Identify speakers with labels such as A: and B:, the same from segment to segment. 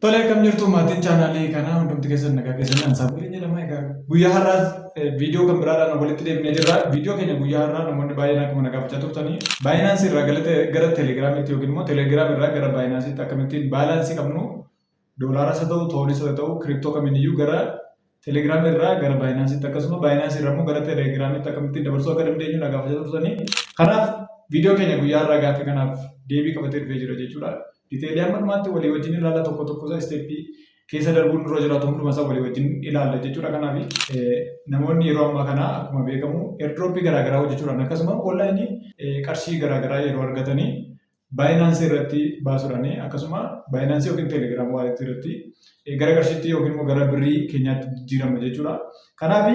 A: Tole, akkam jirtu maatiin chaanaalii kanaa? Hundumti keessan nagaa keessan? An Saamu'eel jedhama. Egaa guyyaa har'aas viidiyoo kan biraadhaan walitti deebinee jirra. Viidiyoo keenya guyyaa har'aa namoonni baay'een akkuma na gaafachaa turtanii Binance irraa gara Telegiraamitti yookiin immoo Telegram irraa gara Binance'itti akkamittiin baalaansii qabnu, doolaaras haa ta'u, toonis haa ta'u, kiriptoo kamiiniyyuu gara Telegram irraa gara Binance'itti, akkasuma Binance irraa immoo gara Telegiraamitti akkamittiin dabarsuu akka dandeenyu na gaafachaa turtanii. Kanaaf viidiyoo keenya guyyaa har'aa gaaffii kanaaf deebii qabatee dhufee jira jechuudha. Diteelii hamma dhumaatti walii wajjin ilaalla, tokko tokko isaa isteeppii keessa darbuun dura jiraatu hunduma isaa walii wajjin ilaalla jechuudha. Kanaaf namoonni yeroo ammaa kana akkuma beekamu airdroppii garaagaraa hojjechuudhaan akkasuma onlaayinii qarshii garaagaraa yeroo argatanii Binance irratti baasuudhaan, akkasuma Binance yookiin Telegram wallet irratti gara qarshiitti yookiin immoo gara birrii keenyaatti jijjiirama jechuudha. Kanaaf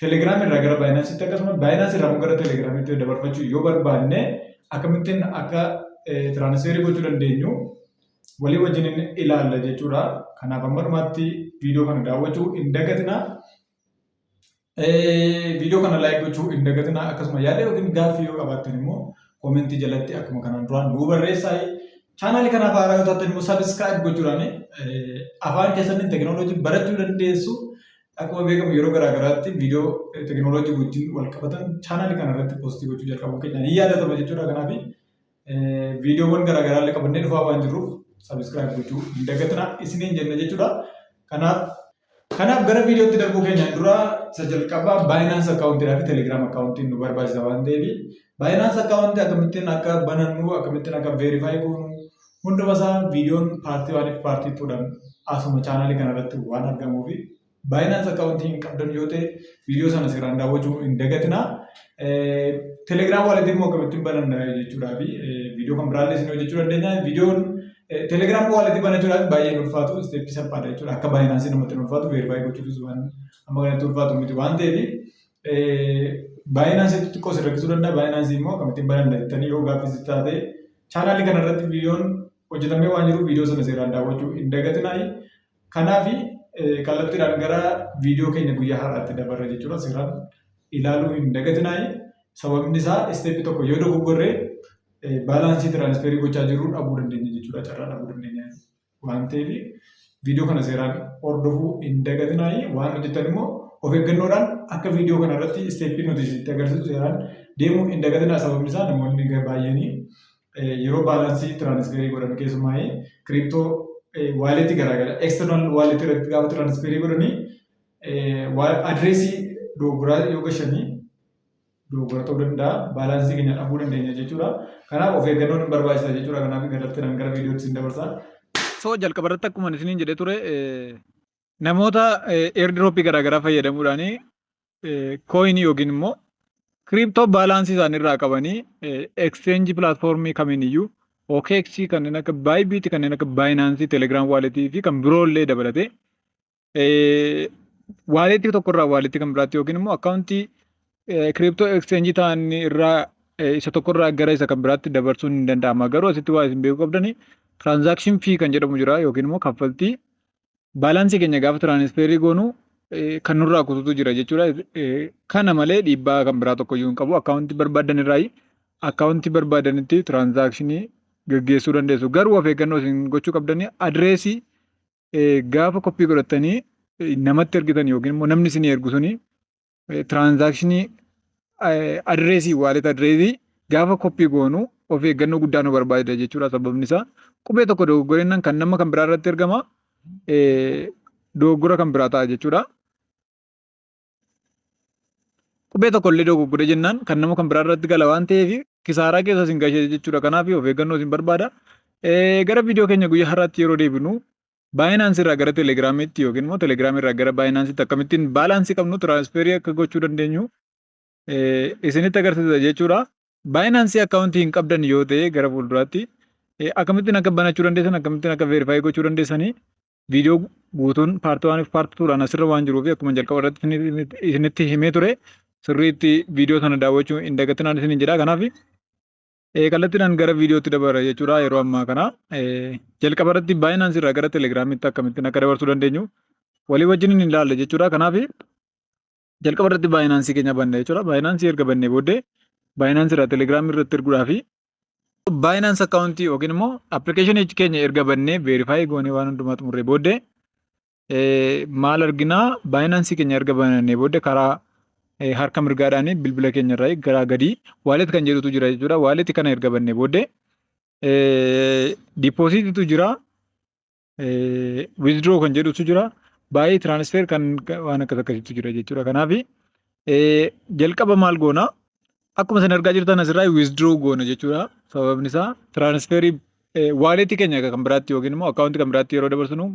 A: Telegram irraa gara Binance'tti, akkasuma Binance irraa immoo gara Telegram'itti dabarfachuu yoo barbaanne, akkamittiin akka tiraansferii gochuu dandeenyu walii wajjin ilaalla jechuudha. Kanaaf amma dhumaatti viidiyoo kana daawwachuu hin dagatinaa. Viidiyoo kana like gochuu hin dagatinaa. Akkasuma yaada yookiin gaaffii yoo qabaattan immoo koomentii jalatti akkuma kanaan duraan nuu barreessaa. Chaanaalii kanaaf haaraa yoo taatan immoo subscribe gochuudhaan afaan keessaniin teekinooloojii barachuu dandeessu. Akkuma beekamu yeroo garaa garaatti viidiyoo teekinooloojii wajjin wal qabatan chaanaalii kana irratti poostii gochuu jalqabuun keenya ni yaadatama jechuudha. Kanaaf viidiyoowwan garaa garaa illee qabannee dhufaa waan jirruuf subscribe gochuu hin dagatinaa isiniin jenna jechuudha. Kanaaf gara viidiyootti darbuu keenyaan dura isa jalqabaa Binance akkaawuntiidhaa fi Telegram akkaawuntiin nu barbaachisa waan ta'eef, Binance akkaawuntii akkamittiin akka banannu, akkamittiin akka verify goonu hunduma isaa viidiyoon paartii waaniif paartii tuudhaan asuma chaanaalii kanarratti waan argamuufi Binance akkaawuntii hin qabdan yoo ta'e viidiyoo sana seeraan daawwachuu hin dagatinaa. Telegram wallet immoo akkamittiin bananna jechuudhaa fi viidiyoo kan biraallee isin hojjechuu dandeenya. Viidiyoon Telegram wallet banachuudhaaf baay'ee hin ulfaatu, isteeppii salphaadha jechuudha. Akka Binance namatti hin ulfaatu, verify gochuufis waan amma kanatti ulfaatu miti waan ta'eef, Binance xixiqqoo si rakkisuu danda'a. Binance immoo akkamittiin bananna jettanii yoo gaaffii taate chaanaalii kanarratti viidiyoon hojjetamee waan jiruuf viidiyoo sana seeraan daawwachuu hin dagatinaa. Kanaaf kallattiidhaan gara viidiyoo keenya guyyaa har'aatti dabarra jechuudha. Seeraan ilaaluu hin dagatinaa. Sababni isaa isteeppii tokko yoo dogoggorre baalaansii tiraansferii gochaa jirru dhabuu dandeenya jechuudha. Carraa dhabuu dandeenya waan ta'eef viidiyoo kana seeraan hordofuu hin dagatinaa. Waan hojjettan immoo of eeggannoodhaan akka viidiyoo kana irratti isteeppii nuti isinitti agarsiisu seeraan deemuu hin dagatinaa. Sababni isaa namoonni baay'een yeroo baalaansii tiraansferii godhan, keessumaa kiriptoo waaleetii garaagaraa external waaleetii irratti gaafa tiraansferii godhanii, adireesii dogoggoraa yoo gashanii dogoggora ta'uu danda'a, baalaansii keenya dhabuu dandeenya jechuudha. Kanaaf of eeggannoon hin barbaachisa jechuudha. Kanaaf kallattiidhaan gara viidiyootti isin dabarsa.
B: So jalqaba irratti akkuma isiniin jedhee ture, namoota airdrop garaagaraa fayyadamuudhaan kooyinii yookiin immoo kiriptoo baalaansii isaanii irraa qabanii exchange platformii kamiin iyyuu, OKX, kanneen akka Bybit, kanneen akka Binance, Telegram wallet fi kan biroo illee dabalatee, waaleetii tokko irraa waaleetii kan biraatti yookiin immoo akkaawuntii kiriptoo exchange ta'an irraa isa tokko irraa gara isa kan biraatti dabarsuun ni danda'ama. Garuu asitti waa isin beekuu qabdani, transaction fee kan jedhamu jira yookiin immoo kaffaltii baalaansii keenya gaafa tiraansferii goonu kan nurraa kututu jira jechuudha. Kana malee dhiibbaa kan biraa tokko iyyuu hin qabu. Akkaawuntii barbaadan irraa akkaawuntii barbaadanitti tiraansaakshinii gaggeessuu dandeessu. Garuu of eeggannoo isin gochuu qabdanii, adireesii gaafa koppii godhattanii namatti ergitan yookiin immoo namni isinii ergu suni, tiraansaakshinii adireesii, waalet adireesii gaafa koppii goonu of eeggannoo guddaa nu barbaachisa jechuudha. Sababni isaa qubee tokko dogoggorennaan kan nama kan biraa irratti ergama, dogoggora kan biraa ta'a jechuudha. Qubee tokko illee dogoggore jennaan kan nama kan biraa irratti gala waan ta'eef kisaaraa keessa isin gashee jechuudha. Kanaaf of eeggannoo isin barbaada. Gara viidiyoo keenya guyyaa har'aatti yeroo deebinu, Binance irraa gara Telegiraamiitti yookiin immoo Telegram irraa gara Binance'itti akkamittiin baalaansii qabnu tiraansferii akka gochuu dandeenyu isinitti agarsiisa jechuudha. Binance akkaawuntii hin qabdan yoo ta'e gara fuulduraatti akkamittiin akka banachuu dandeessan, akkamittiin akka verify gochuu dandeessanii viidiyoo guutuun paartii 1 fi paartii 2 dhaan asirra waan jiruuf, akkuma jalqaba irratti isinitti himee ture, sirriitti viidiyoo sana daawwachuu hin dagatinaan isiniin jedha. Kanaaf kallattiidhaan gara viidiyootti dabara jechuudha yeroo ammaa kana. Jalqaba irratti Binance irraa gara Telegiraamitti akkamittiin akka dabarsuu dandeenyu walii wajjin hin ilaalla jechuudha. Kanaaf jalqaba irratti Binance keenya banna jechuudha. Binance erga bannee booddee Binance irraa Telegiraamii irratti erguudhaaf Binance account yookiin immoo application keenya erga bannee, verify goonee, waan hundumaa xumurree booddee maal arginaa? Binance keenya erga banannee booddee karaa harka mirgaadhaan bilbila keenya irraa garaa gadii wallet kan jedhutu jira jechuudha. Wallet kana erga bannee booddee depositiitu jira, withdraw kan jedhutu jira, baay'ee transfer kan waan akkas akkasiitu jira jechuudha. Kanaaf jalqaba maal goona? Akkuma isin argaa jirtan asirraa withdraw goona jechuudha. Sababni isaa transferii walletii keenya kan biraatti yookiin immoo accountii kan biraatti yeroo dabarsinu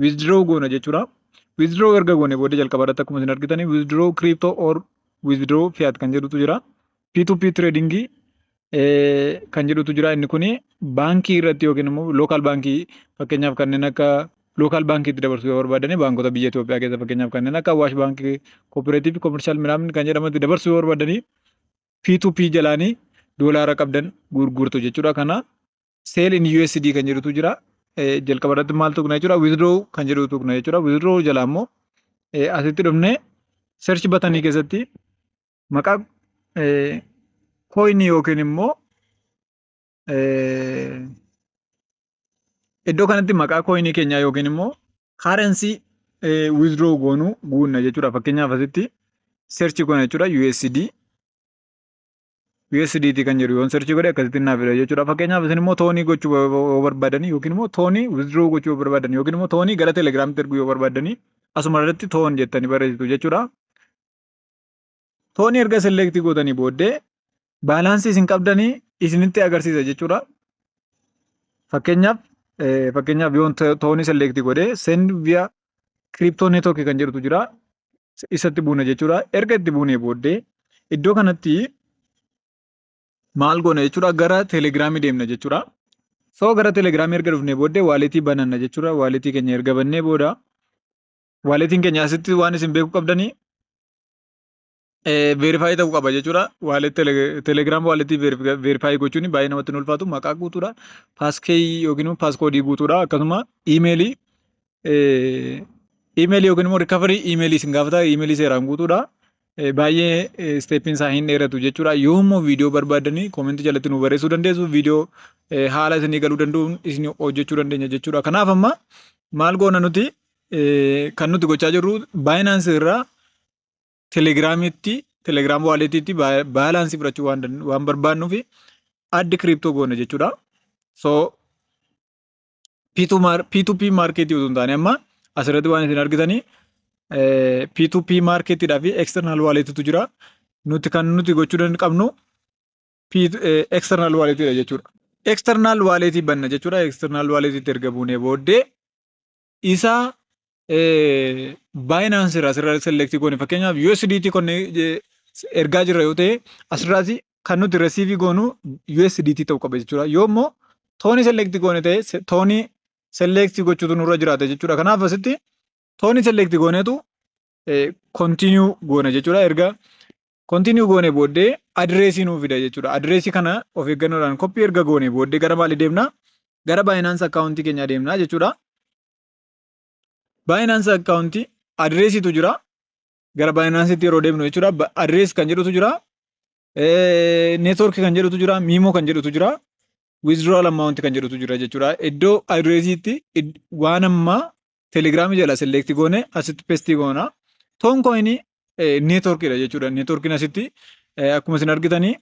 B: withdraw goona jechuudha. Withdraw erga goone booddee jalqaba irratti akkuma isin argitanii withdraw crypto or withdraw fiat kan jedhutu jira. P2P trading kan jedhutu jira. Inni kuni baankii irratti yookiin immoo local baankii, fakkeenyaaf kanneen akka local baankiitti dabarsuu yoo barbaadani, baankota biyya Itoophiyaa keessa fakkeenyaaf kanneen akka Awaash Baankii, Cooperative Commercial midhaan kan jedhamatti dabarsuu yoo barbaadani, P2P jalaanii doolaara qabdan gurgurtu jechuudha. Kana sell in USD kan jedhutu jira. Jalqaba irratti maal tuqna jechuudha? Withdraw kan jedhu tuqna jechuudha. Withdraw jala immoo asitti dhufnee search buttonii keessatti maqaa coinii yookiin immoo iddoo kanatti maqaa coinii keenyaa yookiin immoo currency withdraw goonuu guunna jechuudha. Fakkeenyaaf asitti search goona jechuudha, USD. USDT kan jedhu yoon search godhe akkasitti naaf fida jechuudha. Fakkeenyaaf isin immoo TONii gochuu yoo barbaadanii yookiin immoo TONii withdraw gochuu yoo barbaadan yookiin immoo TONii gara Telegramitti erguu yoo barbaadanii, asuma irratti TON jettanii barreessitu jechuudha. TONii erga select gootanii booddee balanceii isin qabdanii isinitti agarsiisa jechuudha. Fakkeenyaaf yoon TONii select godhee send via crypto network kan jedhutu jira. Isatti buuna jechuudha. Erga itti buunee booddee iddoo kanatti maal goona jechuudha? Gara Telegramii deemna jechuudha. So gara Telegramii erga dhufnee booddee walletii bananna jechuudha. Walletii keenya erga bannee booda walletiin keenya asitti waan isin beekuu qabdanii verify ta'uu qaba jechuudha. Wallet Telegram walletii verify gochuun baay'ee namatti hin ulfaatu. Maqaa guutuudha. Passkey yookiin immoo passcodeii guutuudha. Akkasuma emailii yookiin immoo recovery emailii isin gaafata. Emailii seeraan guutuudha. Baay'ee stepiin isaa hin dheeratu jechuudha. Yoo immoo viidiyoo barbaadanii commentii jalatti nu barreessuu dandeessu. Viidiyoo haala isinii galuu danda'uun isin hojjechuu dandeenya jechuudha. Kanaaf amma maal goona nuti? Kan nuti gochaa jirru Binance irraa Telegramitti, Telegram walletiitti balanceii fudhachuu waan barbaannuuf add crypto goona jechuudha. So P2P marketii utuu hin taane, amma asirratti waan isin argitanii P2P marketiidhaa fi external walletiitu jira. Nuti kan nuti gochuu qabnu external walletiidha jechuudha. External walletii banna jechuudha. External walletiitti erga buunee booddee isa Binance irraa asirraa select goone, fakkeenyaaf USDT konnee ergaa jirra yoo ta'e, asirraas kan nuti receive goonu USDT ta'uu qaba jechuudha. Yoo immoo TONii select goone ta'e, TONii select gochuutu nurra jiraata jechuudha. Kanaaf asitti TONii select gooneetu continue goona jechuudha. Erga continue goone booddee addressii nuu fida jechuudha. Addressii kana of eeggannoodhaan copy erga goone booddee gara maalii deemna? Gara Binance accountii keenyaa deemna jechuudha. Binance accountii addressiitu jira. Gara Binanceitti yeroo deemnu jechuudha. Address kan jedhutu jira. Network kan jedhutu jira. Memo kan jedhutu jira. Withdrawal amount kan jedhutu jira jechuudha. Iddoo addressiitti waan ammaa Telegramii jala select goone asitti paste goona. TON coinii networkiidha jechuudha. Networkiin asitti akkuma isin argitanii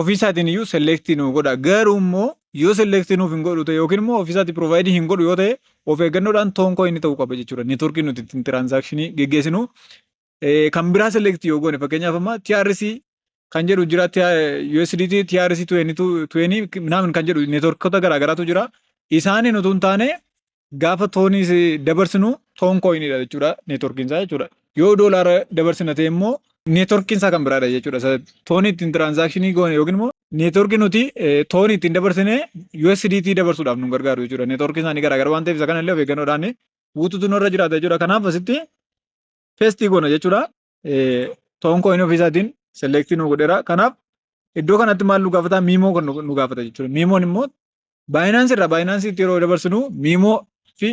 B: ofiisaatiin iyyuu select nu godha. Garuu immoo yoo select nuuf hin godhu ta'e yookiin immoo ofiisaatii provide hin godhu yoo ta'e, of eeggannoodhaan TON coinii ta'uu qaba jechuudha. Networkiin nuti ittiin transactionii geggeessinu kan biraa select yoo goone, fakkeenyaaf amma TRC kan jedhu jira, USDT TRC 20 minaamin kan jedhu networkota garaagaraatu jira. Isaaniin utuu hin taane gaafa TONii dabarsinu TON coiniidha jechuudha networkiin isaa jechuudha. Yoo doolaara dabarsina ta'e immoo networkiin isaa kan biraadha jechuudha. TONii ittiin transactionii goone yookiin immoo networkii nuti TONii ittiin dabarsine USDT dabarsuudhaaf nu gargaaru jechuudha. Networkiin isaanii garaagara waan ta'eef isa kanallee of eeggannoodhaan guutuutu nurra jiraata jechuudha. Kanaaf asitti paste goona jechuudha. TON coinii ofiisaatiin select nu godheera. Kanaaf iddoo kanatti maal nu gaafata? Memo kan nu gaafata jechuudha. Memoon immoo Binance irraa Binanceitti yeroo dabarsinu memo fi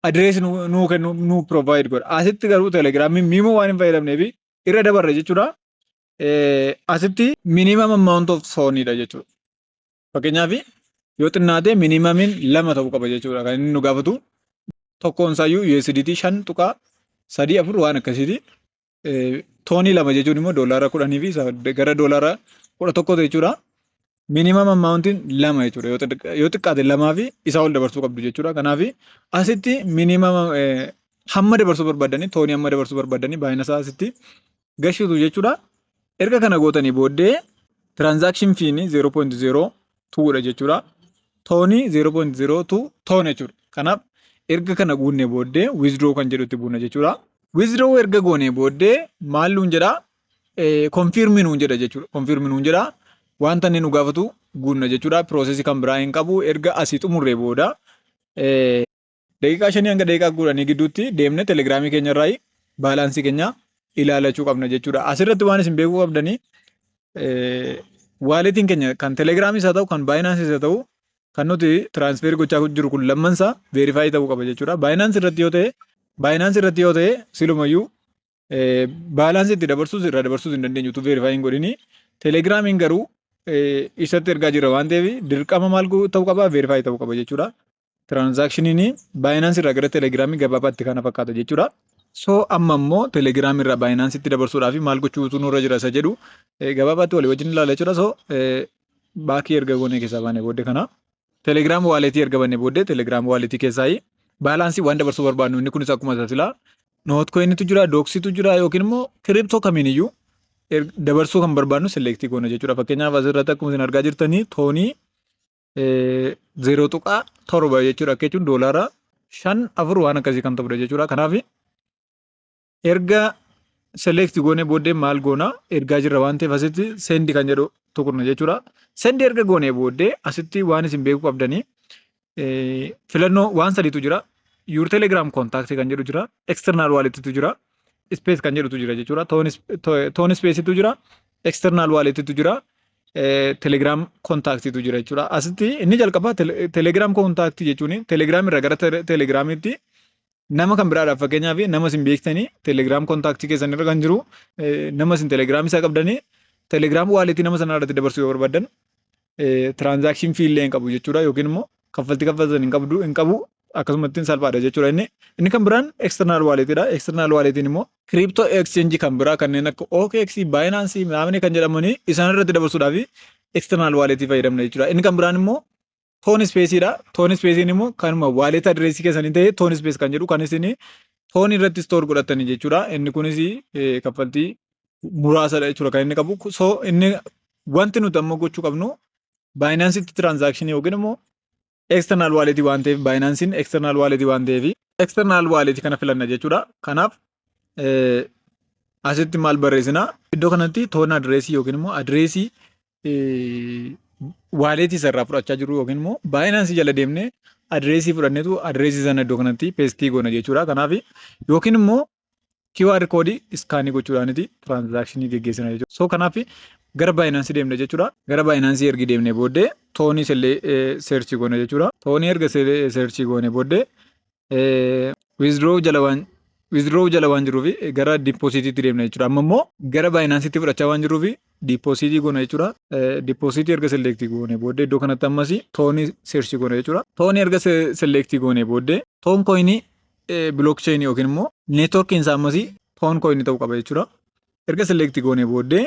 B: address nu kennu, nu provide godha. Asitti garuu Telegramiin memo waan hin fayyadamneef irra dabarre jechuudha. Asitti minimum amount of TONidha jechuudha. Fakkeenyaaf, yoo xinnaate minimumiin 2 ta'uu qaba jechuudha kan inni nu gaafatu. Tokkoon isaayyuu USDT 5.34 waan akkasiiti. TONii 2 jechuun immoo $10 fi gara $11 jechuudha. Minimum amountiin 2 jechuudha. Yoo xiqqaate lamaa fi isaa ol dabarsuu qabdu jechuudha. Kanaaf asitti minimum hamma dabarsuu barbaadanii, TONii hamma dabarsuu barbaadanii baay'ina isaa asitti gashitu jechuudha. Erga kana gootanii booddee transaction feen 0.02 dha jechuudha. TONii 0.02 TON jechuudha. Kanaaf erga kana guunnee booddee withdraw kan jedhutti buuna jechuudha. Withdraw erga goonee booddee maal nuun jedhaa? Confirm nuun jedha jechuudha. Confirm nuun jedhaa. Wanta inni nu gaafatu guunna jechuudha. Processii kan biraa hin qabu. Erga asii xumurree booda daqiiqaa 5 hanga daqiiqaa 10 gidduutti deemnee Telegramii keenya irraa balanceii keenya ilaalachuu qabna jechuudha. Asirratti waan isin beekuu qabdanii, walletiin keenya kan Telegramiis haa ta'u, kan Binanceis haa ta'u, kan nuti transferii gochaa jiru kun lammansaa verify ta'uu qaba jechuudha. Binance irratti yoo ta'e silumayyuu balanceii itti dabarsuus irraa dabarsuus hin dandeenyu utuu verify hin godhini. Telegramiin garuu isatti ergaa jira waan ta'eef dirqama maal ta'uu qaba? Verify ta'uu qaba jechuudha. Transactioniin Binance irraa gara Telegramii gabaabaatti kana fakkaata jechuudha. So amma immoo Telegram irraa Binanceitti dabarsuudhaaf maal gochuutu nurra jira isa jedhu gabaabaatti walii wajjin ilaala jechuudha. So backii erga goonee keessaa baanee booddee kana Telegram walletii erga bannee booddee Telegram walletii keessaa balanceii waan dabarsuu barbaadnu, inni kunis akkuma isa silaa Notcoinitu jira, Doxitu jira yookiin immoo crypto kamiiniyyuu dabarsuu kan barbaadnu selectii goona jechuudha. Fakkeenyaaf, asirratti akkuma isin argaa jirtanii TONii 0.7 jechuudha. Akka jechuun $5.4 waan akkasii kan ta'udha jechuudha. Kanaaf erga select goonee booddee maal goona? Ergaa jirra waan ta'eef asitti send kan jedhu tuqna jechuudha. Send erga goonee booddee asitti waan isin beekuu qabdanii filannoo waan sadiitu jira. Your Telegram contact kan jedhu jira. External wallet jira. Space kan jedhutu jira jechuudha. TON Spacetu jira. External wallet jira. Telegram contactitu jira jechuudha. Asitti inni jalqabaa Telegram contact jechuun Telegram irraa gara Telegramitti nama kan biraadhaaf, fakkeenyaaf nama isin beektanii Telegram contactii keessan irra kan jiru, nama isin Telegram isaa qabdanii Telegram walletii nama sanaa irratti dabarsuu yoo barbaaddan transaction fee illee hin qabu jechuudha, yookiin immoo kaffaltii kaffaltan hin qabu, akkasumatti salphaadha jechuudha. Inni kan biraan external walletiidha. External walletiin immoo crypto exchange kan biraa kanneen akka OKX, Binance, maamni kan jedhamanii isaan irratti dabarsuudhaaf external walletii fayyadamna jechuudha. Inni kan biraan immoo TON Spaceidha. TON Spaceiin immoo kanuma wallet addressii keessanii ta'ee TON Space kan jedhu kan isin TON irratti store godhatanii jechuudha. Inni kunis kaffaltii muraasadha jechuudha kan inni qabu. So inni wanti nuti amma gochuu qabnu Binanceitti transactionii yookiin immoo external walletii waan ta'eef, Binanceiin external walletii waan ta'eef external walletii kana filanna jechuudha. Kanaaf asitti maal barreessina? Iddoo kanatti TON addressii yookiin immoo addressii walletii isa irraa fudhachaa jiru yookiin immoo Binanceii jala deemnee addressii fudhanneetu addressii sana iddoo kanatti pasteii goona jechuudha. Kanaaf yookiin immoo QR codeii scanii gochuudhaaniti transactionii geggeessina jechuudha. So kanaaf gara Binanceii deemna jechuudha. Gara Binanceii ergi deemnee booddee TONii illee searchii goona jechuudha. TONii erga searchii goone booddee withdraw jala waan jiruuf gara depositiitti deemna jechuudha. Amma immoo gara Binanceitti fudhachaa waan jiruuf depositii goona jechuudha. Depositii erga selectii goone booddee iddoo kanatti ammas TONii searchii goona jechuudha. TONii erga selectii goone booddee Toncoinii blockchainii yookiin immoo networkiin isaa ammas Toncoinii ta'uu qaba jechuudha. Erga selectii goone booddee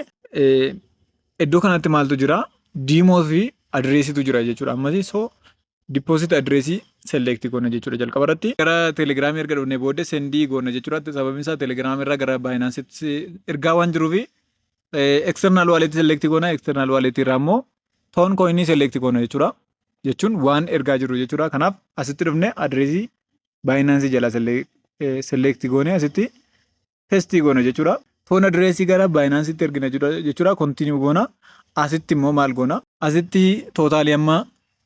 B: iddoo kanatti maaltu jira? Demo fi addressiitu jira jechuudha. Ammas so deposit addressii selectii goona jechuudha jalqaba irratti. Gara Telegramii erga dhufnee booddee sendii goona jechuudha. Sababni isaa Telegramii irraa gara Binanceitti ergaa waan jiruufi external walletii selectii goona. External walletii irraa immoo Toncoinii selectii goona jechuudha. Jechuun waan ergaa jiru jechuudha. Kanaaf asitti dhufnee addressii Binanceii jala selectii goonee asitti pasteii goona jechuudha. TON addressii gara Binanceitti ergina jechuudha. Continue goona. Asitti immoo maal goona? Asitti totalii amma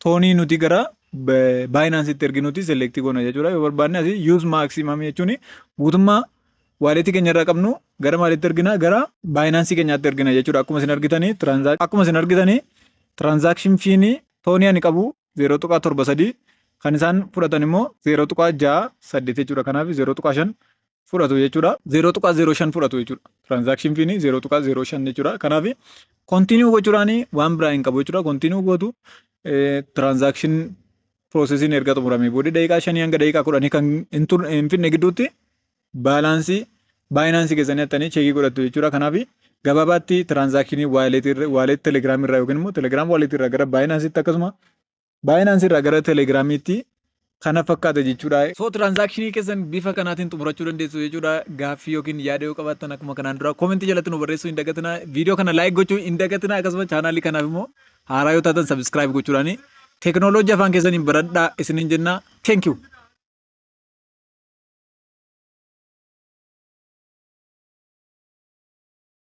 B: TONii nuti gara Binanceitti erginuti selectii goona jechuudha. Yoo barbaanne asii use maximum jechuun guutummaa walletii keenya irraa qabnu gara maalitti ergina? Gara Binanceii keenyaatti ergina jechuudha. Akkuma isin argitanii transaction feen TONii ani qabu 0.73, kan isaan fudhatan immoo 0.68 jechuudha. Kanaaf 0.5 fudhatu jechuudha. 0.05 fudhatu jechuudha. Transaction fee 0.05 jechuudha. Kanaaf continue gochuudhaan waan biraa hin qabu jechuudha. Continue gootu, transaction processiin erga xumuramee booda daqiiqaa 5 hanga daqiiqaa 10 kan hin finne gidduutti balance Binance keessanii hattanii check godhattu jechuudha. Kanaaf gabaabaatti transaction wallet Telegram irraa yookiin immoo Telegram wallet irraa gara Binancetti, akkasuma Binance irraa gara Telegramiitti kana fakkaata jechuudha. So transaction keessan bifa kanaatiin xumurachuu dandeessu jechuudha. Gaaffii yookiin yaada yoo qabaattan akkuma kanaan dura comment jalatti nu barreessuu hin dagatinaa. Viidiyoo kana like gochuu hin dagatinaa. Akkasuma channel kanaaf immoo haaraa yoo taatan subscribe gochuudhaani teekinooloojii afaan keessaniin baradhaa isiniin jenna. Thank you.